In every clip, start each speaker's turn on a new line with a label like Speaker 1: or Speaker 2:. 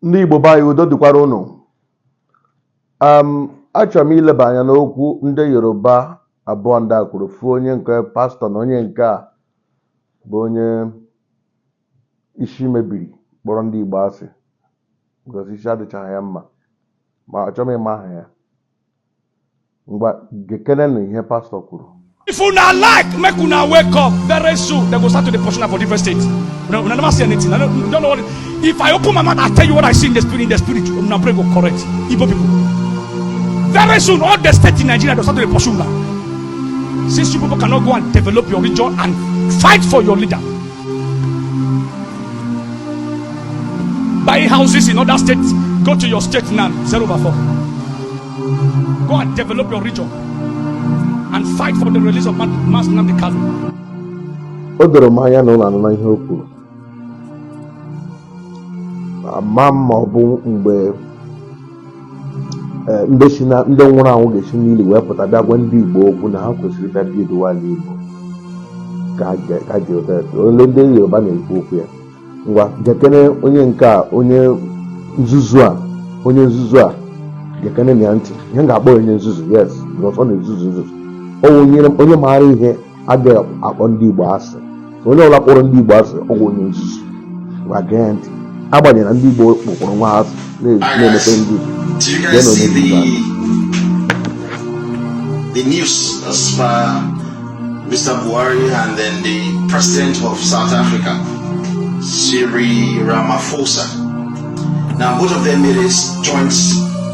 Speaker 1: Ndị Igbo be anyị, udo dịkwara unu. Achọrọ m ileba anya n'okwu ndị Yoruba abụọ ndị a kwuru, fụ onye nke pastọ na onye nke a bụ onye isi mebiri kpọrọ ndị Igbo asị because isi adịchaghị ya mma, ma achọrọ m ịma aha ya. Ngwa, gekenenụ ihe pastọ kwuru.
Speaker 2: If una like, make una wake up very soon. They go start to dey portion for different states. Una never see anything. I don't know what. If I open my mouth, I tell you what I see in the spirit. In the spirit, una brain go correct. Igbo people. Very soon, all the states in Nigeria, they start to dey pursue now. Since you people cannot go and develop your region and fight for your leader, buying houses in other states, go to your state now, 0 over 4. Go and develop your region and fight for the release of Mazi Nnamdi Kanu.
Speaker 1: O doro m anya na unu anụla ihe o kwuru. Ama m ma ọ bụ mgbe ndị si na ndị nwụrụ anwụ ga-esi n'ili wee pụta bịa gwa ndị Igbo okwu na ha kwesịrị ịbịa bidowa ala Igbo ka ji ụtọ efe. Ole ndị Yoruba na-ekwu okwu ya. Ngwa, gekene onye nke a, onye nzuzu a, onye nzuzu a, gekene na ya ntị. Ihe m ga-akpọ ya onye nzuzu, yes, because ọ na-ezuzu nzuzu. Ọ wụ onye maara ihe agaghị akpọ ndị Igbo asị. So onye ọbụla kpọrọ ndị Igbo asị, ọ wụ onye nzuzu. Ngwa, gee ya ntị. Agbanyeghị na ndị Igbo kpọkwara nwa ha asị
Speaker 3: Hi
Speaker 1: na-emepe
Speaker 3: guys,
Speaker 1: nzuzu.
Speaker 3: do you
Speaker 1: Gee
Speaker 3: guys
Speaker 1: na onye
Speaker 3: see
Speaker 1: nzuzu a.
Speaker 3: the news as per Mr. Buhari and then the president of South Africa, Cyril Ramaphosa? Now both of them made a joint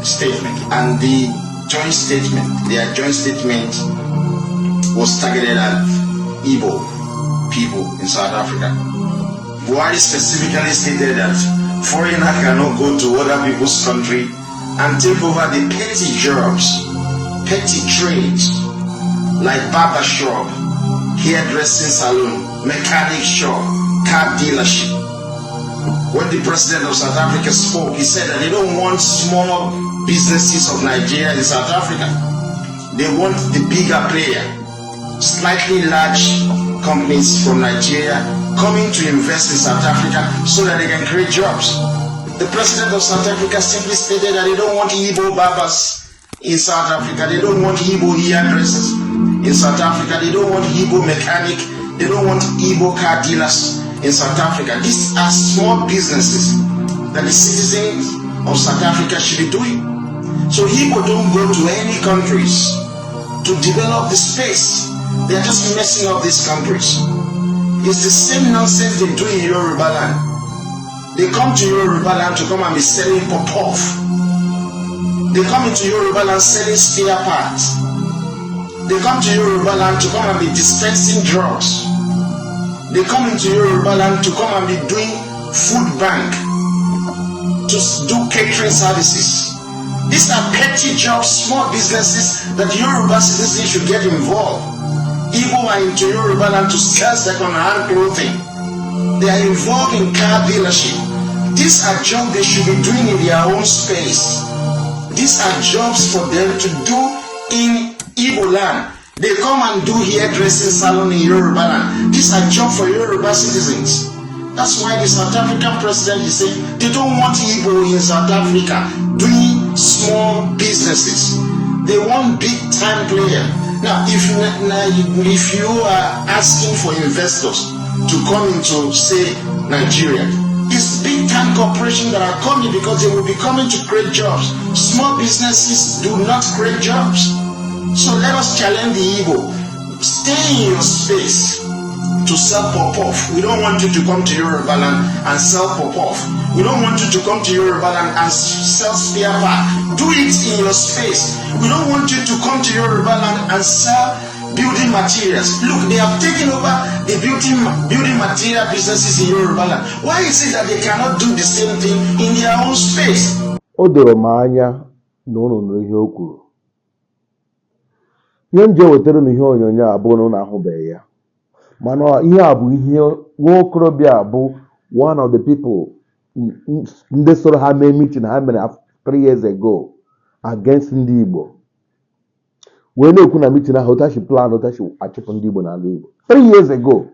Speaker 3: statement, and their joint statement was targeted at Igbo people in South Africa. Buhari specifically stated that foreigner cannot go to other people's country and take over the petty jobs, petty trades like barber shop, hairdressing salon, mechanic shop, car dealership. When the president of South Africa spoke, he said that they don't want small businesses of Nigeria in South Africa. They want the bigger player, slightly large companies from Nigeria coming to invest in South Africa so that they can create jobs. The president of South Africa simply stated that they don't want Igbo barbers in South Africa. They don't want Igbo hairdressers in South Africa. They don't want Igbo mechanic. They don't want Igbo car dealers in South Africa. These are small businesses that the citizens of South Africa should be doing. So Igbo don't go to any countries to develop the space. They are just messing up these countries. It's the same nonsense they do in Yoruba land. They come to Yoruba land to come and be selling pop-off. They come into Yoruba land selling spare parts. They come to Yoruba land to come and be dispensing drugs. They come into Yoruba land to come and be doing food bank, to do catering services. These are petty jobs, small businesses that Yoruba citizens should get involved. Igbo are into Yoruba land to sell second-hand clothing. They are involved in car dealership. These are jobs they should be doing in their own space. These are jobs for them to do in Igbo land. They come and do hairdressing salon in Yoruba land. These are jobs for Yoruba citizens. That's why the South African president is saying they don't want Igbo in South Africa doing small businesses. They want big time player. Now, if you are asking for investors to come into, say, Nigeria, it's big time corporations that are coming because they will be coming to create jobs. Small businesses do not create jobs. So let us challenge the Igbo. Stay in your space to sell pop-off. We don't want you to come to Yoruba land and sell pop-off. We don't want you to come to Yoruba land and sell spare part. Do it in your space. We don't want you to come to Yoruba land and sell building materials. Look, they have taken over the building material businesses in Yoruba land. Why is it that they cannot do the same thing in their own space?
Speaker 1: O doro m anya na unu nụrụ ihe o kwuru. Ihe m ji ewetara unu ihe onyonyo a abụghị na unu ahụbeghị ya, mana ihe a bụ ihe nwa okorobịa a bụ one of the people ndị soro ha mee meeting ha mere 3 years ago against ndị Igbo, wee na-ekwu na meeting ahụ otu ha si plan, otu ha si achụpụ ndị Igbo n'ala Igbo 3 years ago,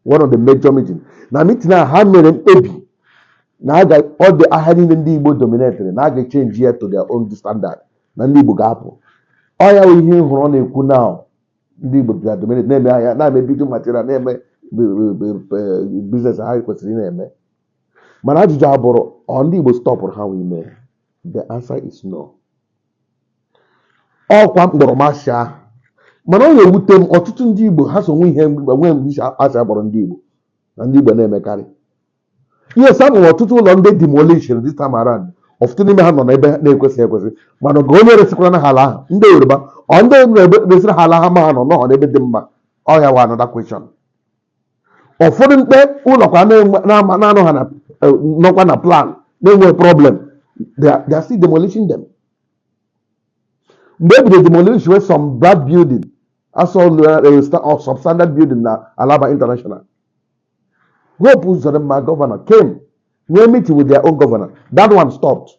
Speaker 1: one of the major meeting. Na meeting ahụ ha mere mkpebi. Na a ga ọ dị ahịa niile ndị Igbo dominatiri, na a ga-echange ya to their own standard, na ndị Igbo ga-apụ. Ọ ya bụ ihe ị hụrụ ọ na-ekwu now. Ndị Igbo bịa dominate, na-eme ahịa, na-eme building material, na-eme business ha kwesịrị ị na-eme. Mana ajụjụ abụrụ, ọ ndị Igbo stopụrụ ha nwe ime? The answer is no. Ọkwa mkpọrọmasị ahụ. Mana ọ na-ewute m, ọtụtụ ndị Igbo ha so nwe ihe nwe mgbe isi asị akpọrọ ndị Igbo na ndị Igbo na-emekarị ihe sa nwere ọtụtụ ụlọ ndị demolition this time around. Ọtụtụ n'ime ha nọ n'ebe na-ekwesịghị ekwesị, mana ka onye resikwara na ha ala ahụ, ndị Yoruba, ọ ndị resịrị ha ala ha, ma ha nọ nọọ n'ebe dị mma? Ọ ya wa another question. Ụfọdụ mkpe ụlọ kwa na-anọ ha na nọkwa na plan na-enwe problem. They are still demolishing them. Mgbe e bidoro demolish wey some bad building, asọ substandard building na Alaba International, Hope Uzodimma governor came, nwee meeting with their own governor. That one stopped.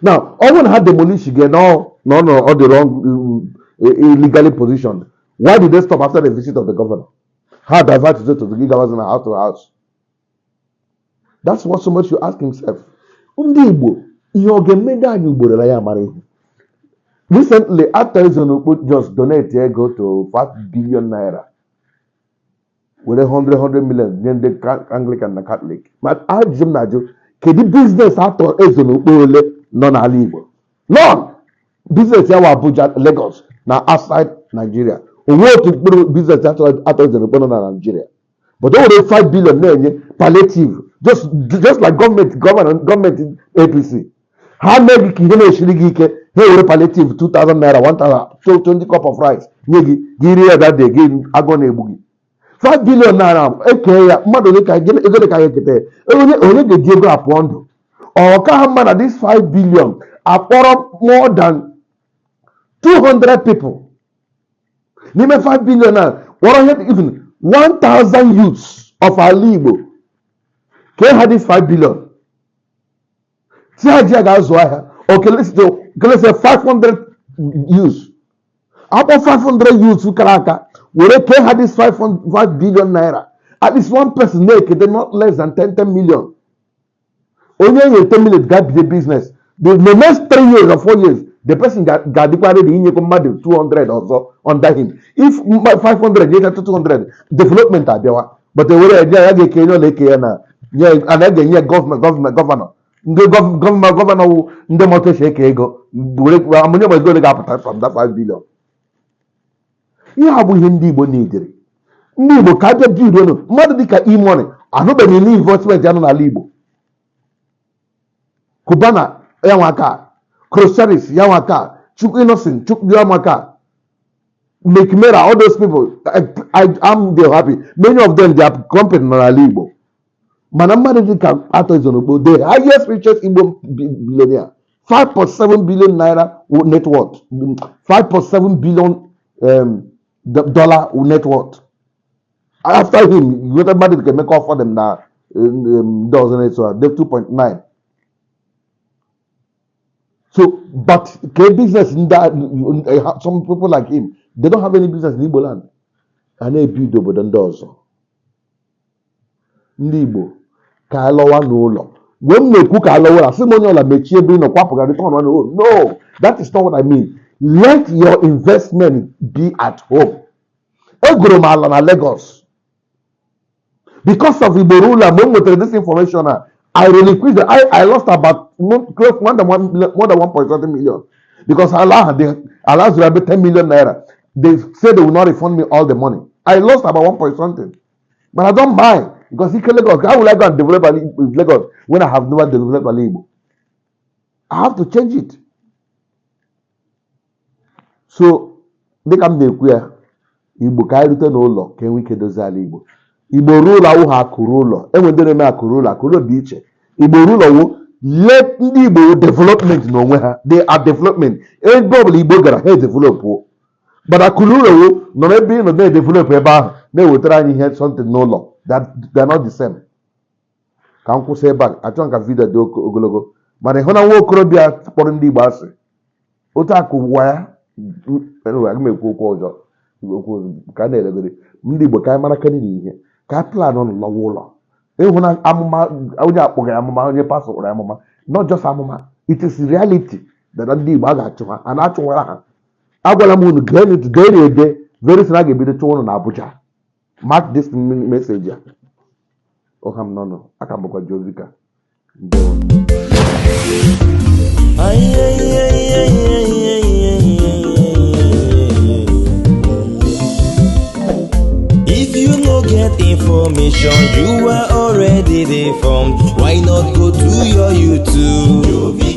Speaker 1: Now, ọ bụrụ na ha demolish gị no, ọ dị wrong, illegally positioned, why did they stop after the visit of the governor? Ha divert it to the gigawaz na house to house. That's what somebody should ask himself. Ndị Igbo, ihe ọ ga-emede anyị ugboro na ya mara ihe. Recently, Arthur Eze n'Ukpo just donate ego to 5 billion naira, were 100 100 million nye ndị Anglican na Catholic. Ma ajụjụ m na-ajụ, kedu business Arthur Eze n'Ukpo ole nọ n'ala Igbo? None. Business ya wa Abuja, Lagos na outside Nigeria. Onwe otu mkpụrụ business Arthur Eze n'Ukpo nọ na Nigeria, but o were 5 billion na-enye palliative, just like gọọmenti, governor, gọọmenti APC. Ha mee gị ka ihe na-esiri gị ike, ha ewere palliative 2000 naira, 1000, 20 cup of rice nye gị, gị rie ya that day, gị agụụ na-egbu gị. 5 billion naira eke ya mmadụ ole ka ego ole ka ya eketa ya? Onye ga-eji ego a pụọ ndụ? Ọ ka ha mma na this 5 billion akpọrọ more than 200 people n'ime 5 billion a, kpọrọ ihe even 1000 youths of ala Igbo, kee ha this 5 billion, si ha ji ya ga-azụ ahịa. O kelesi 500 youths, akpọ 500 youths kara aka, were kee ha this 5 billion naira, at least one person na-ekete not less than 10 10 million. Onye e nyere 10 million ga-bido business, the next 3 years or 4 years, the person ga-adịkwa ready inyekwa mmadụ 200 ọzọ under him. If 500 nyeka 200, development abịawa. But ewere ya ya ga-eke onye ọla eke ya na nye, a ga-enye gọọmenti, governor, ndị governor wụ ndị mọtò esi eke ego, were amụnye ma ego ole ga-apụta from that 5 billion. Ihe a bụ ihe ndị Igbo nidiri. Ndị Igbo, ka abịa build unu mmadụ dịka E-Money, anụbeghị m investment ya nọ n'ala Igbo. Cubana ya nwaka, Croceris ya nwaka, Chukwu Innocent Chukwu ya nwaka, Mekmera, all those people, I'm they happy. Many of them, their company nọ n'ala Igbo. Mana mmadụ dịka Arthur Eze n'Ukpo, the highest richest Igbo billionaire, 5.7 billion naira net worth, 5.7 billion dollar net worth. After him, nweta mmadụ dịka Emeka Offor na ndị ọzọ na-eso ha, they 2.9. So but ke business ndị some people like him, they don't have any business in Igbo land. A na-ebido obodo ndị ọzọ. Ndị Igbo, ka alọwa n'ụlọ. Mgbe m na-ekwu ka alọwa, asị m onye ọla mechie ebe ị nọ, kwapụ ga return on home? No, that is not what I mean. Let your investment be at home. Egoro m ala na Lagos because of Igbo ruler. Mgbe m nwetara this information a, I relinquished it. I lost about close more than 1.something million because ala ahụ dị ala zụrụ ebe 10 million naira. They say they will not refund me all the money. I lost about 1 point something, but I don't mind because ike Lagos, how will I go and develop Lagos when I have never developed ala Igbo? I have to change it. So dịka m na-ekwu ya, Igbo, ka anyị rute n'ụlọ ka enwe ike dozie ala Igbo. Igbo ruo ụlọ awụ ha akụrụ ụlọ. Enwe ndị na-eme akụrụ ụlọ. Akụrụ ụlọ dị iche. Igbo ruo ụlọ wụ let ndị Igbo development n'onwe ha. They are development. Ebe ọbụla Igbo gara, ha edevelop. But akụrụ ụlọ wụ nọ n'ebe ị nọ na-edevelop ebe ahụ, na-ewetara anyị ihe something n'ụlọ. That they are not the same. Ka m kwụsị ebe a. Achọghị ka video dị ogologo. Mana ịhụ na nwa okorobịa kpọrọ ndị Igbo asị otu akụ ụwa ya. Anyway, aga m ekwu okwu ọzọ, okwu ka a na-elegode. Ndị Igbo, ka anyị mara kedụ na ihe ka a plan ọnụ lọwa ụlọ. Ịhụ na amụma onye akpọghị amụma, onye pastọ kpọrọ amụma, not just amụma, it is reality that ndị Igbo a ga-achụ ha, a na-achụwara ha. Agwala m unu, gee ntị, dee na ede, very soon a ga-ebido chụwa unu na Abuja. Mark this message a. Ọha m nọnụ aka m bụkwa Jovika. Ndewo.
Speaker 4: Ay, ay, ay, ay, ay, ay, ay, ay, ay. If you no get information, you are already deformed. Why not go to your YouTube?